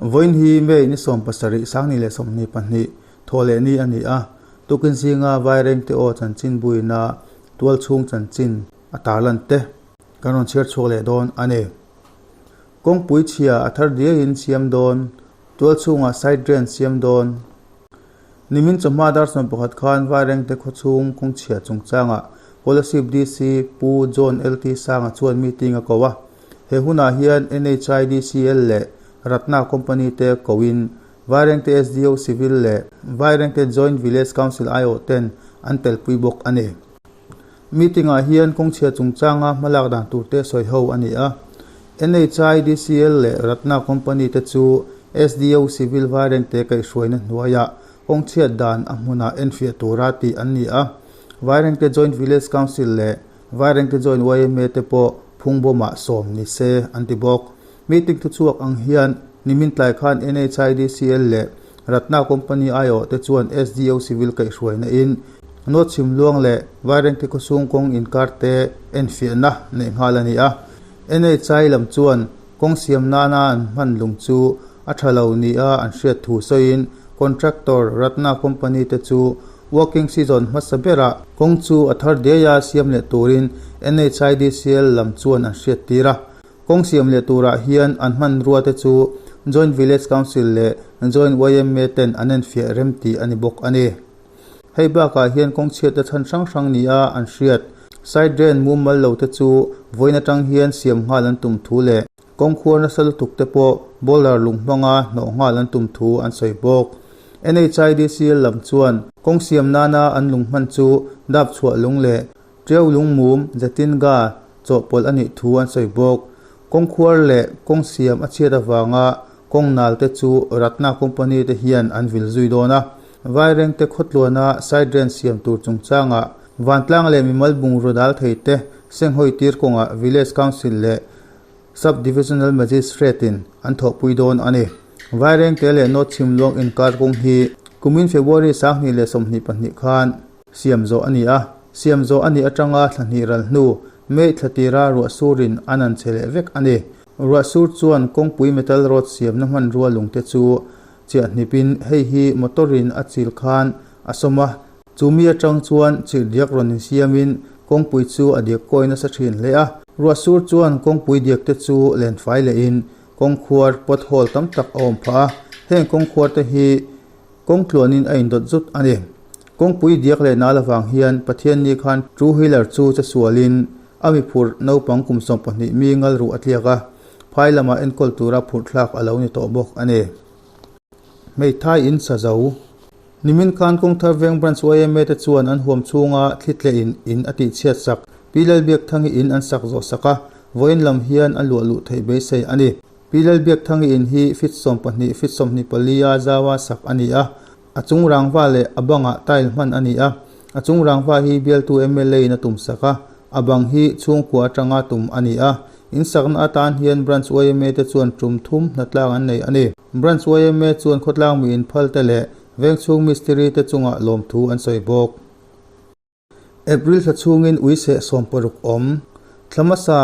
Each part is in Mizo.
Vawiin hi May ni 17 2022 thawhlehni a ni a, tukin zinga Vairengte aw chanchin buina tualchhung chanchin a tarlan te kan rawn chhiar chhuak leh dawn a ni. Kawngpui chhia a thar diaiin siam dawn, tualchhungah side drain siam dawn. Nimin chawhma dar 11 khan Vairengte khawchhung kawngchhia chungchangah Kolasib DC Pu John LT Sanga chuan meeting a ko a. He hunah hian NHIDCL leh Ratna Company te koin Vairengte SDO Civil leh Vairengte Joint Village Council aiawh ten an telpui bawk a ni. Meeting ah hian kawngchhia chungchanga hmalak dan tur te sawi ho a ni a. NHIDCL leh Ratna Company te chu SDO Civil Vairengte kaihhruaina hnuaiah kawngchhiat dan a hmunah enfiah tura tih an ni a. Vairengte Joint Village Council leh Vairengte Joint yma te pawh phungbawmah sawm ni se an ti bawk. Meeting thuchhuak ang hian nimin tlai khan NHIDCL leh Ratna Company aiawh te chuan SDO Civil kaihhruaina in North Chhimluang leh Vairengte khawchhung kawng inkar te enfiahna neih nghal a ni a. NHI lam chuan kawng siam nana an hman lung chu a tha lo nia an hriat thu sawiin contractor Ratna Company te chu working season hmasa berah kawng chu a thar diaia siam leh turin NHIDCL lam chuan an hriat tir a. Kawng siam leh turah hian an hmanrua te chu Joint Village Council leh Joint yma ten an enfiah rem tih a ni bawk a ni. Hei bakah hian kawng chhiatna chhan hrang hrang nia an hriat. Side drain mumal lo te chu vawiin atang hian siam nghal an tum thu leh kawng khuar nasa lutuk te pawh boulder lung hmanga hnawh nghal an tum thu an sawi bawk. NHIDCL lam chuan kawng siam nana an lung hman chu dap chhuah lung leh Ṭiau lungmum Jatinga chawhpawlh a nih thu an sawi bawk. Kawngkhuar leh kawng siam a chhiat avanga kawng nal te chu Ratna Company te hian an vil zui dawn a. Vairengte khawtluana side drain siam tur chungchangah vantlang leh mimal bungraw dal thei te senghawi tir kawngah Village Council leh Sub Divisional Magistrate in an thawhpui dawn a ni. Vairengte leh North Chhimluang inkar kawng hi kumin February 2022 khan Siam zawh a ni a, siam zawh a nih atanga thla hnih ral hnu, May thla tira ruah surin an an che leh vek a ni. Ruah sur chuan kawngpui metal rod siamna hmanrua lungte chu chiah hnipin hei hi motor in a chil khan a sawm a, chu mi atang chuan chirh diak rawn insiamin kawngpui chu a diak kawi nasa thin hle a. Ruah sur chuan kawngpui diak te chu len fai lehin kawngkhuar pothole tam tak a awm phah a, heng kawngkhuar te hi Kawng tluanin a indawt zut a ni. Kawngpui diak leh nal avang hian Pathianni khan two wheeler chu che sualin a mi phurh naupang kum 12 mi ngal ruh a tliak a, phai lamah enkawl tura phurh thlak a lo ni tawh bawk a ni. Hmeithai in sa zo. Nimin khan Kawngthar Veng Branch yma te chuan an huam chhunga thli tleh in in a tihchhiat sak. Pi Lalbiakthangi in an sak zawh sak a, vawiin lam hian a luah luh theih beisei a ni. Pi Lalbiakthangi in hi feet 12, feet 24 a zaua sak a ni a, a chung rangva leh a bangah tile hman a ni a. A chung rangva hi bialtu mla in a tum sak a, a bang hi chhungkua atanga tum a ni a. In sakna atan hian Branch yma te chuan tum thum hnatlang an nei a ni. Branch yma chuan khawtlang mi inphal te leh vengchhung mistiri te chungah lawmthu an sawi bawk. April thla chhungin ui seh 60 awm. Thla hmasa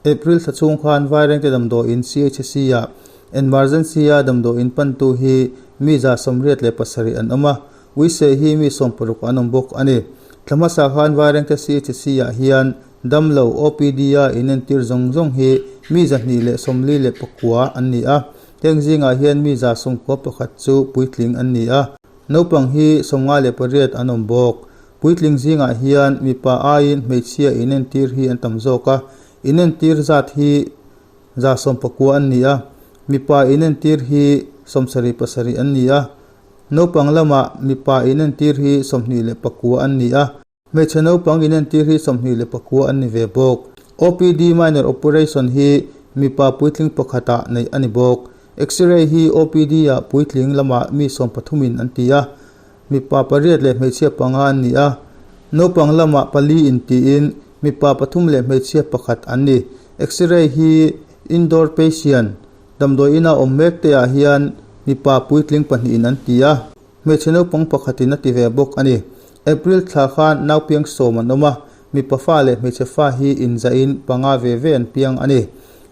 April thla chhung khan Vairengte damdawiin CHC ah emergency a damdawiin pantu hi mi 87 an awm a, ui seh hi mi 60 an awm bawk a ni. Thla hmasa khan Vairengte CHC ah hian damlo OPD a inentir zawng zawng hi mi 249 an ni a, heng zingah hian mi 91 chu puitling an ni a. Naupang hi 58 an awm bawk. Puitling zingah hian mipa aiin hmeichhia inentir hi an tam zawk a, inentir zat hi 90 an ni a, mipa inentir hi 77 an ni a, naupang lamah mipa inentir hi 29 an ni a, hmeichhe naupang inentir hi 29 an ni ve bawk. OPD minor operation hi mipa puitling pakhatah neih a ni bawk. X-ray hi OPD ah puitling lamah mi 13 in an ti a, mipa pariat leh hmeichhia panga an ni a, naupang lamah pali in tiin mipa pathum leh hmeichhia pakhat an ni. X-ray hi indoor patient damdawi ina awm mek te ah hian mipa puitling pahnih in an ti a, hmeichhe naupang pakhat in a ti ve bawk a ni. April thla khan naupiang sawm an awm a, mipa fa leh hmeichhe fa hi inzah in panga ve ve an piang a ni.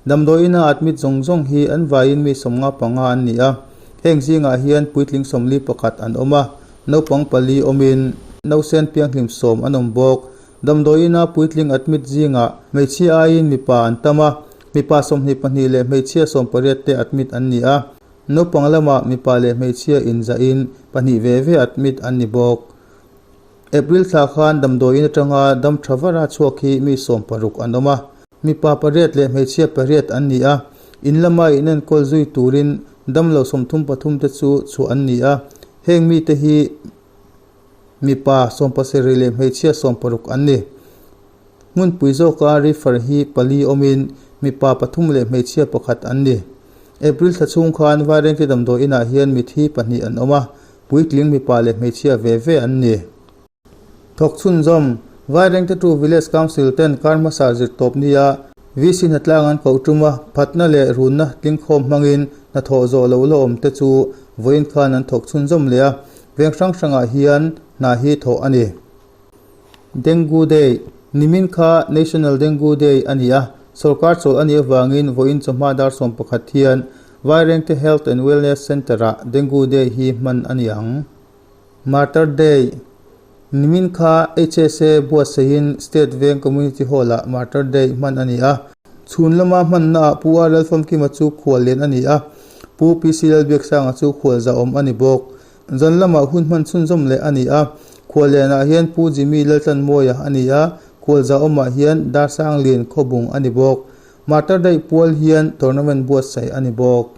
Damdawi ina admit zawng zawng hi an vaiin mi 55 an ni a, heng zingah hian puitling 41 an awm a, naupang pali awmin nausen pianghlim sawm an awm bawk. Damdawi ina puitling admit zingah hmeichhia aiin mipa an tam a, mipa 22 leh hmeichhia 18 te admit an ni a, naupang lamah mipa leh hmeichhia inzahin pahnih ve ve admit an ni bawk. April thla khan damdawiin atanga dam tha vara chhuak hi mi 16 an awm a, mipa pariat leh hmeichhia pariat an ni a, in lama inenkawl zui turin damlo 33 te chu chhuah an ni a, heng mite hi mipa 17 leh hmeichhia 16 an ni. Hmunpui zawka refer hi pali awmin mipa pathum leh hmeichhia pakhat an ni. April thla chhung khan Vairengte damdawiinah hian mithi pahnih an awm a, puitling mipa leh hmeichhia ve ve an ni. Thawk chhunzawm, Vairengte 2 Village Council ten kar hmasa zirtawp nia VC hnatlang an koh tum a, phatna leh runna tlingkhawm hmangin hnathawh zawh loh la awm te chu vawiin khan an thawk chhunzawm leh a, veng hrang hrangah hian hna hi thawh a ni. Dengue Day, Nimin kha National Dengue Day a ni a, sorkar chawlh a nih avangin vawiin chawhma dar 11 hian Vairengte Health and Wellness Centre-ah Dengue Day hi hman a ni ang. Martyr Day, Nimin kha HSA buatsaihin State Veng Community Hall-ah Martyr Day hman a ni a. Chhun lama hmannaah Pu R Lalfamkima chu khual lian a ni a, Pu PC Lalbiaksanga chu khual zahawm a ni bawk. Zan lamah hun hman chhunzawm leh a ni a, khuallianah hian Pu Jimmy Laltlanmawia a ni a, khualzahawmah hian Darsanglian Khawbung a ni bawk. Martyr Day pual hian tournament buatsaih a ni bawk.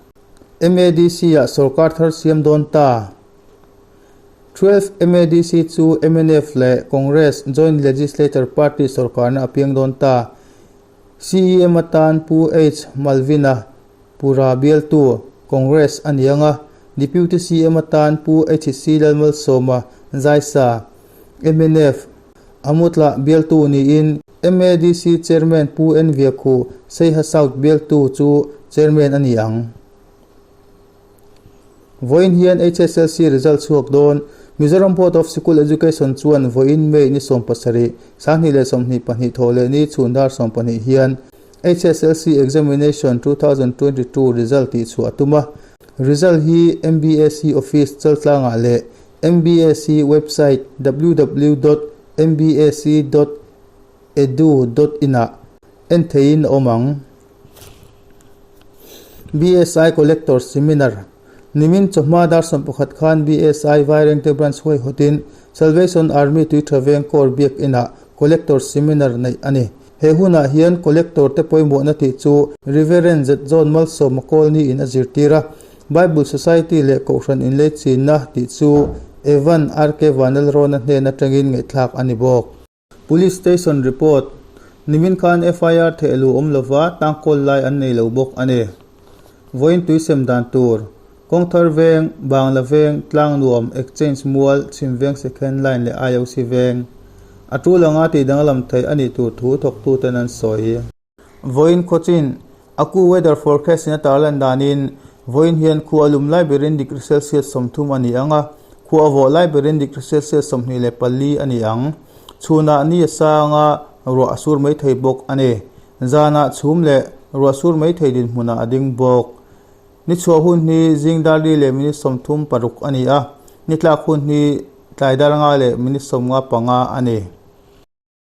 MADC-ah sorkar thar siam dawn ta. 12 MADC chu mnf leh Congress Joint Legislature Party sorkarna a piang dawn ta. CEM atan Pu H Malvina Pura bialtu Congress a ni ang a, Deputy CM atan Pu HC Lalmalsawma Zaisa, mnf, Amutla bialtu niin MADC Chairman Pu N Viakhu Seiha South bialtu chu Chairman a ni ang. Vawiin hian HSLC result chhuak dawn. Mizoram Board of Sikul Education chuan vawiin May ni 17, 2022 thawh leh ni chhun dar 12 hian HSLC Examination 2022 result tih chhuah a tum a. Result hi MBAC Office chaltlangah leh MBAC website www dot mbac dot edu dot in ah en theihin a awm ang. BSI Collector Seminar, Nimin chawhma dar 11 khan BSI Vairengte Branch huaihawtin Salvation Army Tuitha Veng Corps Biak Inah Collector Seminar neih a ni. He hunah hian Collector te pawimawhna tih chu Reverend Z John Malsawma Kawlni in a zirtir a, Bible Society leh Kohhran inleichinna tih chu Evan RK Vanlalrawna hnen atangin ngaihthlak a ni bawk. Police Station Report, Nimin khan FIR thehlu awm lova tangkawl lai an nei lo bawk a ni. Vawiin tuisem dan tur, Kawngthar Veng, Bangla Veng, Tlangnuam, Exchange Mual, Chhim Veng Second Line leh IOC Veng. A tul anga tih danglam theih a nih tur thu thawktuten an sawi. Vawiin khawchin, Aku weather forecast in a tarlan danin, vawiin hian khua a lum lai berin degree Celsius 30 a ni ang a, khua a vawh lai berin degree Celsius 24 a ni ang. Chhunah ni a sang a, ruah a sur mai thei bawk a ni. Zanah chhum leh ruah sur mai thei dinhmunah a ding bawk. Ni chhuah hun hi zing dar li leh minute 36 a ni a, ni tlak hun hi tlai dar nga leh minute 55 a ni.